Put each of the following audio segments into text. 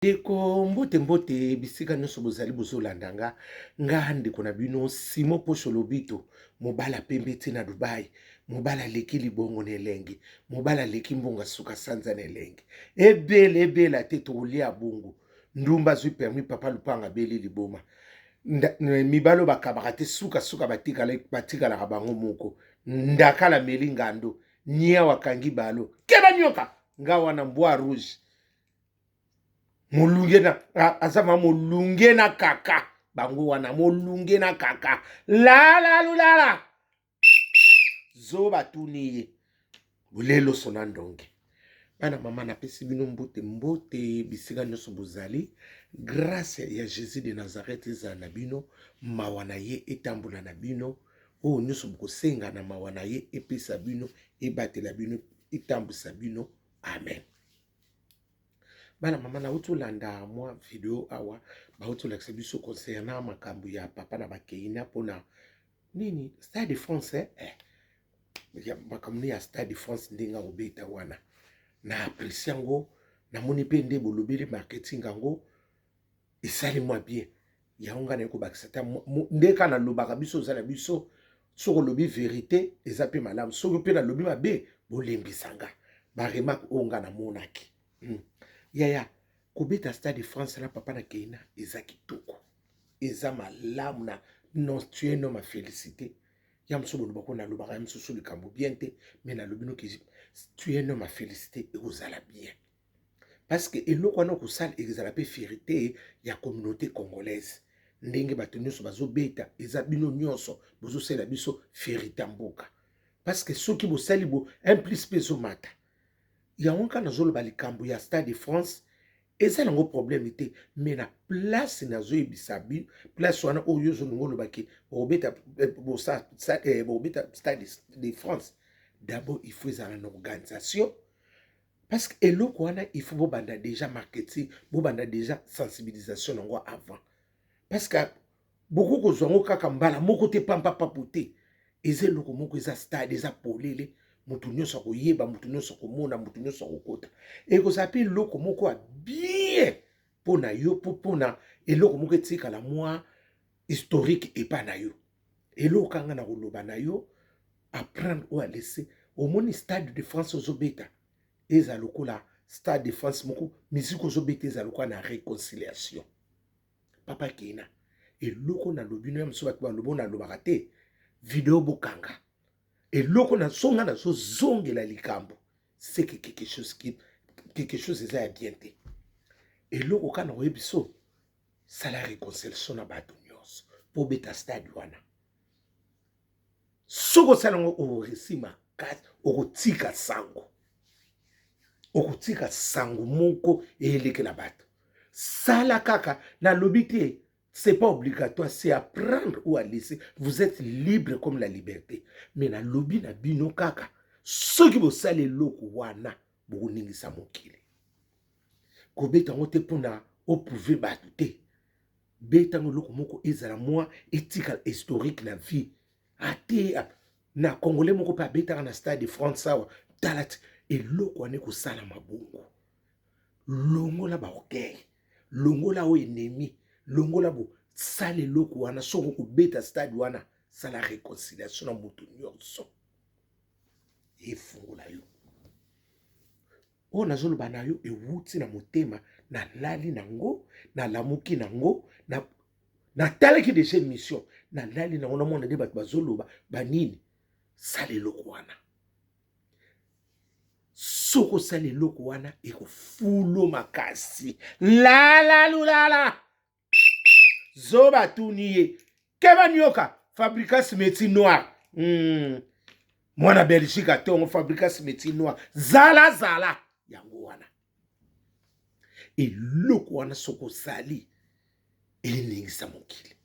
Ndeko mbote mbote bisika nyonso bozali bozolanda nga nga ndeko na bino Simon Posho Lobito, mobala pembe ti na Dubai, mobala aleki libongo na elengi, mobala aleki mbongo asuka sanza na elengi, ebele ebela te tokolia bongo. Ndumba azwi permis, papa lupanga abeli liboma. Mibalo bakabaka te, suka suka batikalaka bango moko. Ndakala meli ngando, niawa akangi balo keba nyoka nga wana mbwa rouge molunge na aza ma molunge na kaka bango wana molunge na kaka lalalulala zoba tuni ye boleloso na ndonge. Bana mama, napesi bino mbote mbote bisika nyonso bozali. Grâce ya Jésus de Nazareth ezala na bino, mawa na ye etambola na bino. Oyo nyonso bokosenga na mawa na ye epesa bino, ebatela bino, etambwisa bino. Amen. Bana mama, nauti olanda mwa video awa bauti olakisa biso concernant makambo ya papa na bakeina mpona nini Stade de France, eh? Eh. Makambo ya Stade de France, ndenge akobeta wana na apprécie yango. Namoni mpe nde bolobeli marketing yango esali mwa bien. Yango ngai naye kobakisa ta nde kaka nalobaka biso oza na biso. Soki olobi vérité eza mpe malamu, soki mpe nalobi mabe bolembisa nga. Baremarque oyo ngai namonaki. Yaya, kobeta Stade de France na papa na Keina eza kitoko, eza malamu na non, tu es homme à féliciter. Ya mosusu boloba ko nalobaka ya mosusu likambo bien te, mais nalobi noki tu es homme à féliciter. Ekozala bien parce que eloko wana okosala ezala mpe fierté ya communauté congolaise. Ndenge bato nyonso bazobeta, eza bino nyonso bozosala biso fierté ya mboka, parce que soki bosali bo un plus mpe ezomata. Yango kaka nazoloba, likambo ya Stade de France eza nango problème te, mais na place nazoyebisa bino, place wana oyo ozolinga olobaki bokobeta Stade de France, d'abord il faut ezala na organisation, parce que eloko wana il faut bobanda déjà marketing, bobanda déjà sensibilisation nango avant, parce que bokoki kozwa yango kaka mbala moko te pampapapo te. Eza eloko moko, eza stade, eza polele, moto nyonso akoyeba, moto nyonso akomona, moto nyonso akokota. Ekozala mpe eloko moko ya bien mpo na yo, mpo mpona eloko moko etikala mwa historique epa na yo. Eloko kanga na koloba na yo, apprendre oyo alese omoni Stade de France ozobeta eza lokola Stade de France moko, musique ozobeta eza lokola na réconciliation. Papa Kena, eloko nalobi no ya mosusu bato balobi oyo nalobaka te. Video bokanga eloko nasonga, nazozongela likambo, c'est que quelque chose eza ya bien te. Eloko kaka na koyebi so, sala réconciliation na bato nyonso mpo obeta stade wana. Soki osala yango, okoresi makasi, okotika sango, okotika sango moko eyelekela bato. Sala kaka, nalobi te, c'est pas obligatoire, c'est à prendre ou à laisser, vous êtes libre comme la liberté. Mais nalobi na bino kaka, soki bosala eloko wana, bokoningisa mokili. Kobeta yango te mpona oprouver bato te, beta yango eloko moko ezala mwa etikala historique na vie. Ate na Congolais moko mpe abetaka na Stade de France awa, tala ti eloko wana ekosalama bongo. Longola baorgueil, longola oyo ennemi, longola bo sala eloko wana. Soki okobeta stade wana, sala réconciliation na moto nyonso, efungola yo. Oyo nazoloba na yo ewuti na motema. Nalali nango, nalamuki nango, natalaki déjà émission, nalali nango, namona nde bato bazoloba banini. Sala eloko wana. Soki osala eloko wana, ekofulo makasi. Lalalulala zoba tuni ye keba nyoka Fabricas métier noir. Mwana Belgique atongo Fabricas métier noir, zala zala yango wana. Eloko wana soki osali, eningisa mokili.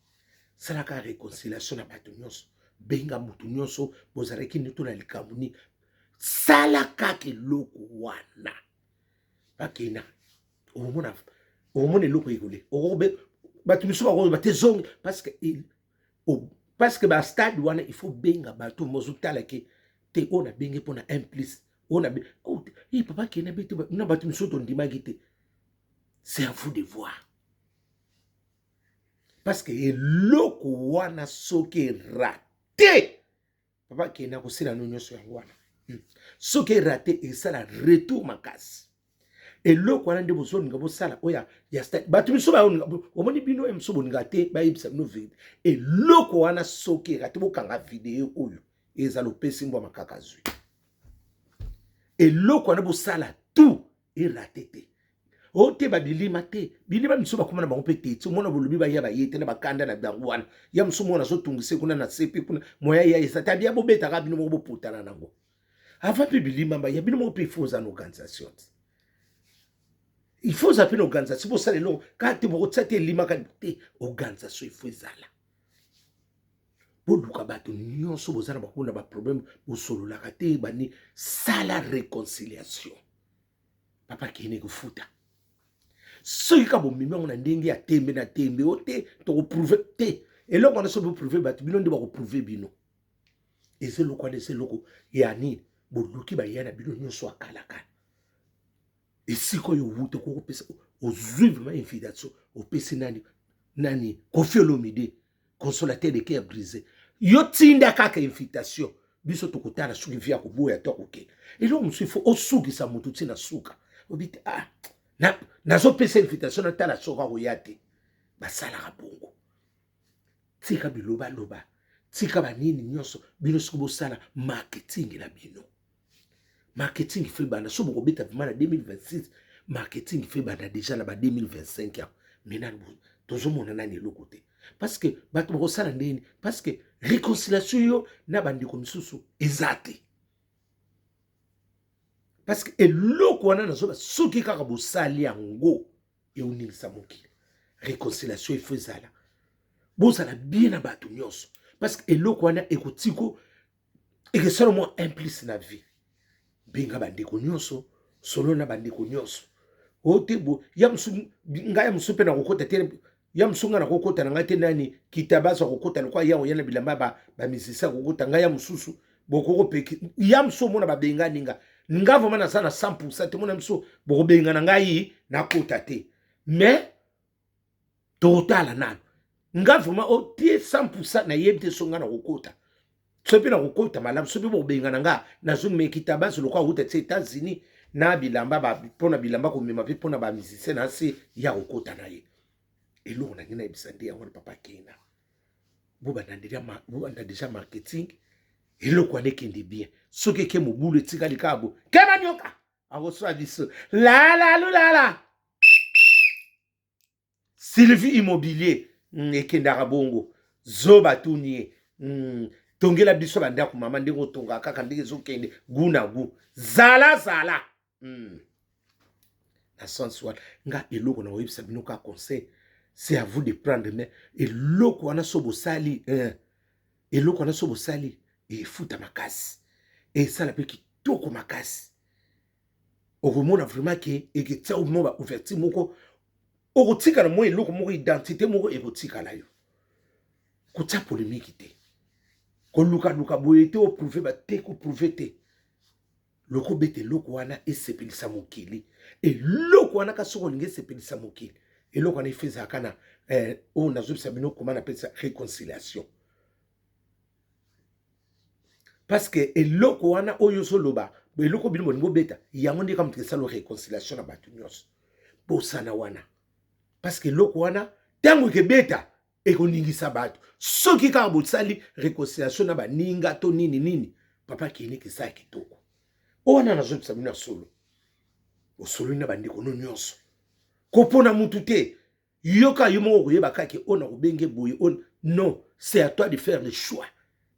Salaka réconciliation na bato nyonso, benga motu nyonso bozalaki nito na likambo nini. Sala kaka eloko wana, bakenda okomona, okomona eloko ekole. Bato misusu bakoloba te zongi, parce que bastade wana il faut benga bato mozotala ke te. Oyo nabenge mpona un plus, oyo nabe oh, papa kenda be te na bato misusu tondimaki te. C'est à vous de voir, parce que eloko wana soki eraté, papa kenda kosila no nyonso yango wana. Soki eraté, esala retour makasi. Eloko wana nde bozolinga bosala oyo ya stade. Bato miso bayolinga, omoni bino ye mosusu bolinga te bayebisa bino vérité. Eloko wana soki eraté, bokanga video oyo, ezala opesi mbwa makaka zwi. Eloko wana bosala tout eraté te. O te, babilima te, bilima miso bakóma na bango mpe te. Ti omona bolobi baya, baye te na bakanda na bango wana. Ya mosu mona azotungisa kuna na sepe kuna, moya ya eza te. Abia bobetaka bino moko, boputana nango avant mpe bilima baya. Bino moko mpe il faut oza na organisation te, il faut oza mpe na organisation. Bosala eloko kaka te, bokotia te, elimaka te. Organisation il faut ezala. Boluka bato nyonso boza na bakuna baproblème, bosololaka te, bani sala réconciliation. Papa kende kofuta soki ka bomemi yango na ndenge ya tembe na tembe o te, tokoprouver te. Eloko wana soki boprouver bato, bino nde bakoprouver bino. Eza eloko wana, eza eloko ya nini? Boluki baya na bino nyonso akalakala esika oyo owuta, okokopesa, ozwi vraiment invitation, opesi nani nani, Kofi Olomide, consolateur de cœur brisé. Yo tinda kaka invitation, biso tokotala soki vi ya koboya to akokende. Eloko mosusu, ifo osukisa motu ntina suka obi te. Ah, nazopesa invitation, natala soki akoya te. Basalaka bongo. Tika bilobaloba, tika banini nyonso. Bino soki bosala marketing na bino, marketing faut ebanda. So bokobeta vraiment na 2026, marketing faut ebanda déjà na ba 2025 yango. Mais nani tozomona nani eloko te, parce que bato bakosala ndeni? Parce que réconciliation yo na bandeko misusu eza te. Parce que eloko wana nazoba, soki kaka bosali yango, eoningisa mokili. Réconciliation il faut ezala, bozala bien na bato nyonso, parce que eloko wana ekotiko ekesala mwa implice na vie. Benga bandeko nyonso, solo na bandeko nyonso. O te, bo ya mosu, ngai ya mosu mpe nakokota te. Ya mosu ngai nakokota na ngai te. Nani kita bazwa kokota lokwa ya oya na bilamba bamusicien akokota. Ngai ya mosusu bokokopeki ya mosu omona babengani nga. Nga vraiment naza na 100 te. Mona biso bokobengana ngai, nakota te. Mais tokotala nano. Nga vraiment otie 100, nayebi te so nga nakokota, so mpe nakokota malamu, so mpe bokobengana nga. Nazomekita basi lokwa awuta ti États-Unis na bilamba, mpona bilamba komema mpe mpona bamusicien na se ya kokota na ye. Eloko na ngai nayebisa nde yango wana. Papa kena, bobanda déjà marketing. Eloko wana ekende bien. Soki eke mobulu, etikali kaka bo kema nyoka akoswa biso lalalulala. Sylvie Immobilier ekendaka bongo. Zoba tuni ye tongela biso bandako mama, ndenge otongaka kaka, ndenge ezokende gu na gu, zala zala. Na sens wana, nga eloko na koyebisa bino ka conseil, c'est à vous de prendre. Mais eloko wana so bosali, eloko wana so bosali, efuta makasi, esala mpe kitoko makasi. Okomona vraiment ke eketia mo ba ouverture moko, okotikala mwa eloko moko, identité moko ekotikala yo. Kotia polémique te, kolukaluka boye te, oprouver bate, koprouver te. Loko obeta eloko wana esepelisa mokili. Eloko wana ka soki olingi esepelisa mokili, eloko wana efe ezalaka na oyo nazobisa bino koma napesa réconciliation. Parce que eloko wana oyo ozoloba, eloko bino bolingi obeta yango nde kaka moto esala réconciliation na bato nyonso. Bosana wana, parce que eloko wana ntango ekebeta, ekoningisa bato. Soki kaka bosali réconciliation na baninga to nini nini, papa kiniki esala kitoko. Oyo wana nazobisa bino ya solo. Osololi na bandeko no nyonso, kopona mutu te. Yoka yo moko koyeba kaka oyo nakobenge boye oyo. Non, c'est à toi de faire le choix.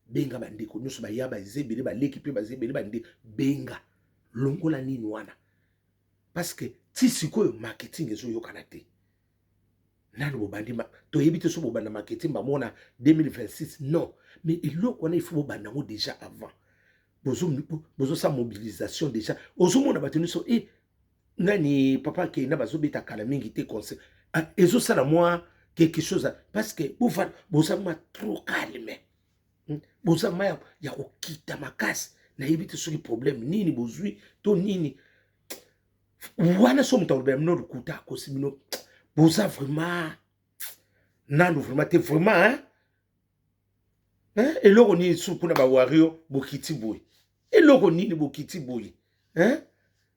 Benga bandeko nyonso, baya baza ebele, baleki mpe baza ebele, bande benga, longola nini wana. Parce que ti sikoyo marketing ezoyokana te. Nano bobandi, toyebi te so bobanda marketing bamona 2026. Non, mais eloko wana il faut bobanda yango déjà avant. Bozosala mobilisation déjà, ozomona bato nyonso e nani papa kenda bazobeta kala mingi te. Conseil ezosala mwa quelque chose, parce que boza mwa trop calme, Boza ma ya kokita makasi. Nayebi te soki problème nini bozwi to nini. Wana so moto alobela bino lokuta, akosi bino. Boza vraiment nanu vraiment te, vraiment, hein? Hein? Eloko nini su kuna bawario bokiti boye? Eloko nini bokiti boye, hein?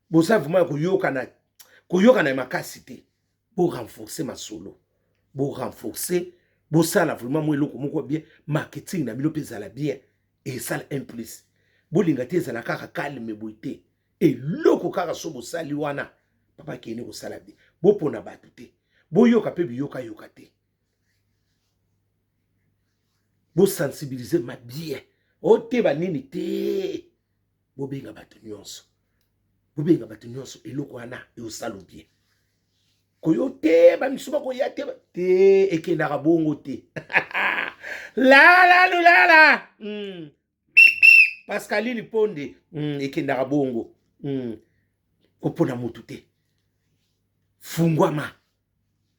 Boza vraiment koyokana, koyokana ya makasi te. Borenforce masolo, borenforce, bosala vraiment mwa eloko moko bien. Marketing na bino mpe ezala bien, esala un plus. Bolinga te ezala kaka calme boye te. Eloko kaka so bosali wana, papa kende kosala bien. Bopona bato te, boyoka mpe biyokayoka te, bosensibilize ma bien. O te banini te, bobenga bato nyonso, bobenga bato nyonso. Eloko wana eosala bien. Koyo te, bamisu bakoya te te, ekendaka bongo te. Lala lulala. Pascaline Ponde, ekendaka bongo. Kopona motu te, fungwama,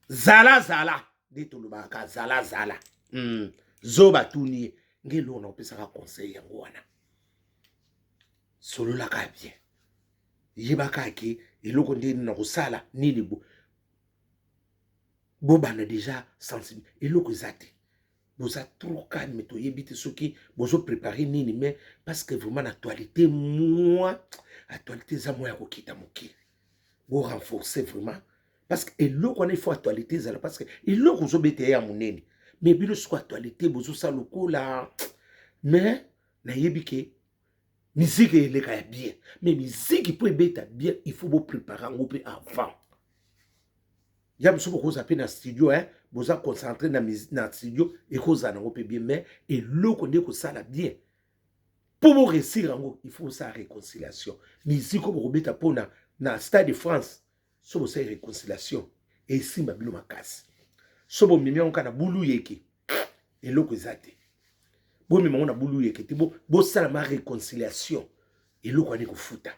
zala zala nde tolobaka, zala zala. Zoba tuni ye nge eloko na kopesaka conseil yango wana. Sololaka bien, yebaka ke eloko nde na kosala nini. Bo bobanda déjà sensible, eloko eza te. Boza trop calme, toyebi te soki bozoprépare nini, mais parce que vraiment na actualité, mwa actualité eza mwa ya kokita moke. Borenforcer vraiment, parce que eloko wana, il faut actualité ezala, parce que eloko ozobeta ye ya monene. Mais bino siko actualité bozosala lokola, mais nayebi ke miziki eleka ya bien, mais miziki mpo ebeta bien, il faut boprépare yango mpe avant. Ya mosusu bokozala mpe na studio, hein, boza concentré na studio, ekozala nango mpe bien. Mais eloko nde kosala bien mpo boréussir yango, il faut osala réconciliation. Miziki oyo bokobeta mpona na Stade de France, so bosali réconciliation, esimba bino makasi. So bomemi yango kaka na bulu yeke, eloko eza te. Bomema yango na bulu yeke te, bosala ma réconciliation, eloko wana ekofuta.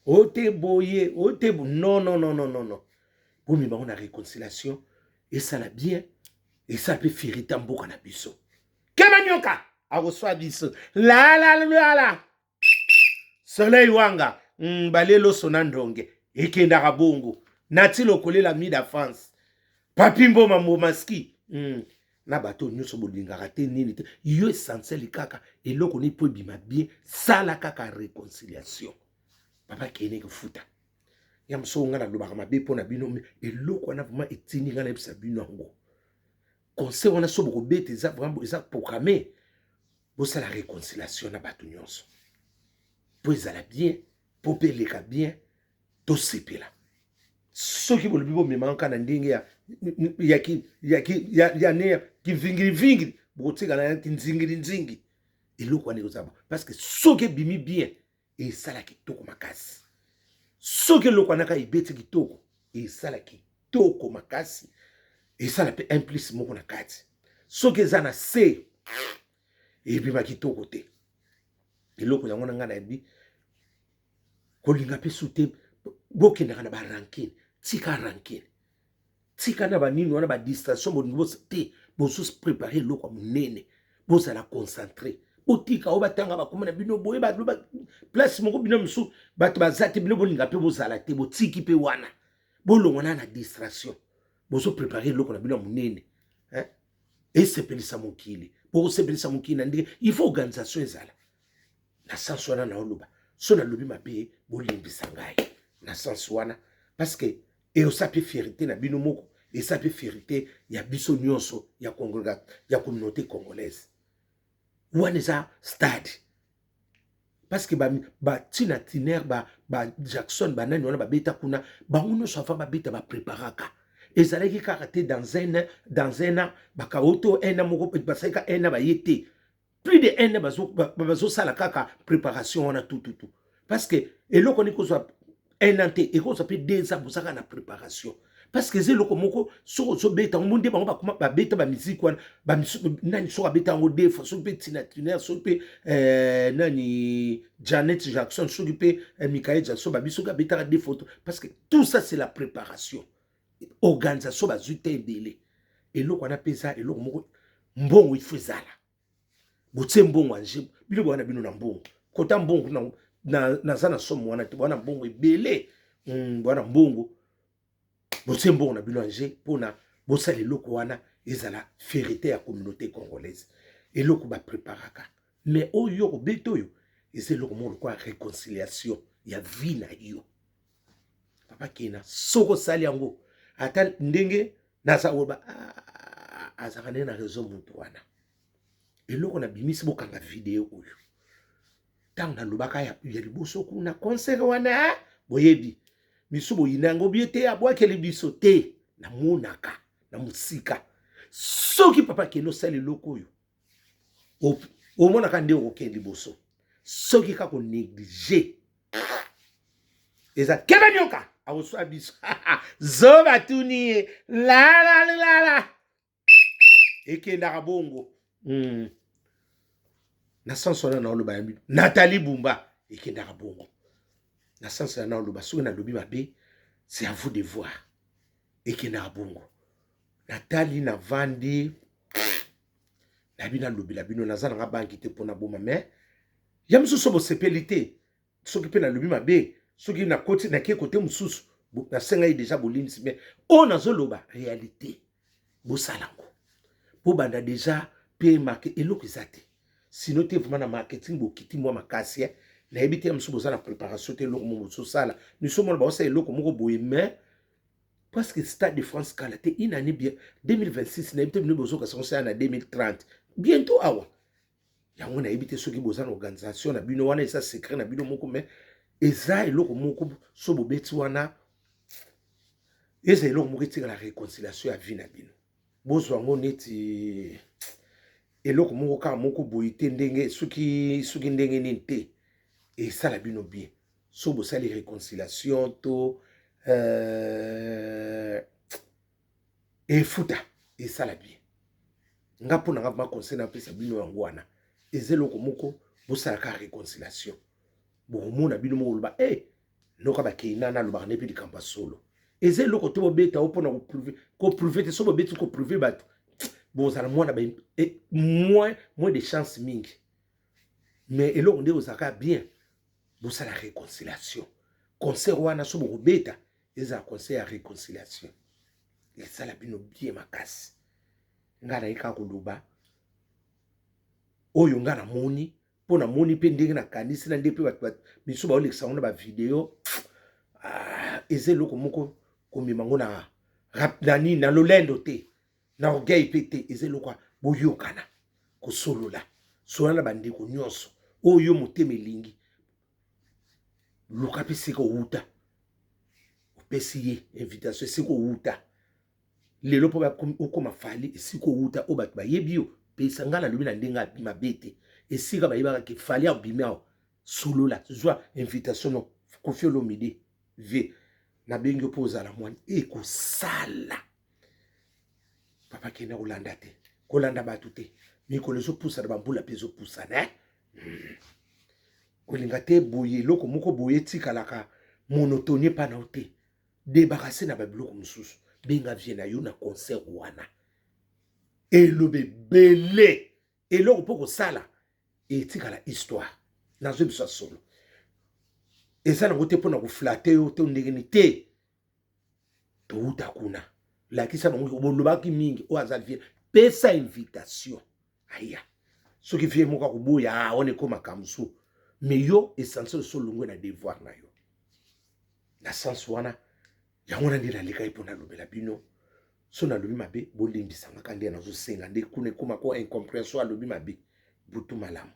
O te boye, o te, non, non, non, non, non, non. Bomema yango na réconciliation, esala bien, esala mpe fierté mboka na biso. Kema nyoka akoswa biso lalalala. Soleil wanga, baleloso na ndonge ekendaka bongo. Nati lokolela mida France, Papi Mboma, Mbomaski, na bato nyonso bolingaka te nini te. Yo essentiel kaka eloko nini mpo ebima bien? Sala kaka réconciliation, papa kende kofuta ya mosusu. Nga nalobaka mabe mpo na bino, eloko wana vraiment etindi nga nayebisa bino yango. Conseil wana, so bokobeta, eza vraiment eza programme. Bosala réconciliation na bato nyonso mpo ezala bien, mpo mpe eleka bien, tosepela. Soki bolobi bomemaka na ndenge ya ne kivingilivingili, bokotikala na kinzingilinzingi. Eloko wana ekozala, parce que soki ebimi bien, esala kitoko makasi. Soki eloko wana kaka ebeti kitoko, esala kitoko makasi, esala mpe un plus moko na kati. Soki eza na se, ebima kitoko te. Eloko yango na ngai nayebi kolinga mpe su te. Bokendaka na barancune, tika rancune, tika na banini wana, badistraction. Bolingi te, bozoprépare eloko ya monene, bozala concentré. Botika oyo batanga bakoma na bino boye place moko, bino mosusu bato baza te, bino bolinga mpe bozala te. Botiki mpe wana, bolongwana na distraction. Bozoprépare eloko na bino ya monene esepelisa mokili. Bokosepelisa mokili na ndenge il faut organisation ezala na sens wana. Naoloba, so nalobi mabe, bolimbisa ngai na sens wana, parce que eosa mpe fierté na bino moko, esa mpe fierté ya biso nyonso ya communauté congolaise. Wana eza stade, parce que batina tiner ba, ba Jackson, banani wana babeta kuna, bango nyonso avant babeta bapreparaka. Ezalaki kaka te dans un an bakaoto un an moko basalika un an baye te. Plus de un an bazosala kaka préparation wana tututu, parce que eloko nini kozwa un an te, ekozwa mpe 2 ans bozaka na préparation, parce que eza eloko moko soki ozobeta yango nde bango bakoma babeta bamiziki wana. Nani soki abeta yango deux fois, soki mpe Tina Turner, soki mpe nani Janet Jackson, soki mpe Michael Jackson, babi soki abetaka deux fois, parce que tout ça, c'est la préparation, organisation. Bazwi te ebele. Eloko wana mpe eza eloko moko, mbongo ifo ezala. Botie mbongo anje, bino bowana bino na mbongo, kota mbongo naza na somo wana te. Bowana mbongo ebele. Bwana mbongo, botie mbongo na bino ange mpona bosala eloko wana, ezala fierté ya communauté congolaise. Eloko bapreparaka, mais oyo kobeta oyo eza eloko moko lokola réconciliation ya vie na yo, papa Kena. Soki osali yango, ata ndenge naza koloba, ah, azalaka ndenge na raison moto wana. Eloko nabimisi, bokanga video oyo. Ntango nalobaka ya liboso kuna, concert wana, boyebi miso boyina yango bie te, abwakeli biso te. Namonaka na mosika, soki papa Kende osala eloko oyo, omonaka nde okokende liboso. Soki kaka onéglige, eza keba nyoka akoswa biso. Zoba tuni ye lalalala, ekendaka bongo. Na sens wana naoloba ya bino, Nathalie Bumba, ekendaka bongo. Na sens wana naoloba, soki nalobi mabe, c'est à vous de voir. Ekendaka bongo. Natali, navandi, nayebi nalobela bino, naza nanga banki te mpona boma, mais ya mosusu bosepeli te. Soki mpe nalobi mabe, soki nakoti nakie kote mosusu, nasengai déjà bolimbisi. Mais oyo nazoloba réalité, bosala yango, bobanda déjà mpe marke eloko eza te. Sinon te, vraiment na marketing bokiti mwa makasi, eh. Nayebi te ya mosusu boza na préparation te, eloko moko bozosala. Miso mona baosala eloko moko boye, mais presque Stade de France kala te, une année bien, 2026. Nayebi te bino bozokasa kosala na 2030 bientôt awa. Yango nayebi te soki boza na organisation na bino wana, eza secret na bino moko, mais eza eloko moko so bobeti wana, eza eloko moko etikala réconciliation ya vie na bino. Bozwa yango neti eloko moko kaka moko boye te, ndenge soki ndenge nini te, esala bino bien. So bosali réconciliation to efuta, esala bien. Nga mpo na nga ma conseil napesa bino yango wana, eza eloko moko bosalaka réconciliation, bokomona bino moko oloba e noka bakei nana alobaka nde mpe likambo ya solo. Eza eloko te bobeta o mpona koprouver te. So bobeti koprouver bato, bozala mwana moins de chance mingi. Mais eloko nde ozalaka bien, bosala réconciliation. Concert wana so bokobeta, ezala concert ya réconciliation, esala bino bien makasi. Ngai naye kaka koloba oyo ngai namoni, mpo namoni mpe ndenge nakanisi na nde mpe bato misu baolekisa yango na bavideo. Ah, eza eloko moko komema yango na nini, na lolendo te, na orgueil mpe te. Eza eloko boyokana, kosolola, solola na bandeko nyonso oyo motema elingi. Luka mpe esika owuta, opesi ye invitation. Esika owuta lelo mpo okóma Fally, esika owuta oyo bato bayebi yo, pesa. Ngai nalobi na ndenge mabe te. Esika bayebaka ke Fally abimi awa, solola, zwa invitation. No Koffi Olomide, vie nabengi yo mpo ozala mwana, ekosala. Papa kende kolanda te, kolanda bato te. Mikolo ezopusana, bambula mpe ezopusana, eh? Kolinga te boye eloko moko boye etikalaka monotonie mpa na yo te. Débarrasse na babiloko mosusu, benga vie na yo na concert wana, eloba ebele. Eloko mpo kosala etikala histoire. Nazwi biso ya solo, eza nango te mpona koflatter yo te, ndenge ni te. Touta kuna, lakisa bango bolobaki mingi. Oyo aza vie, pesa invitation aya. Soki vie moko akoboya, wana ekómaka mosusu. Mais yo, essentiel so olongwe na devoir na yo na sens wana. Yango wana nde nalekaki mpo nalobela bino. So nalobi mabe, bolimbisangaka. Nde nazosenga nde kuna ekóma ko incompréhension, alobi mabe. Butu malamu.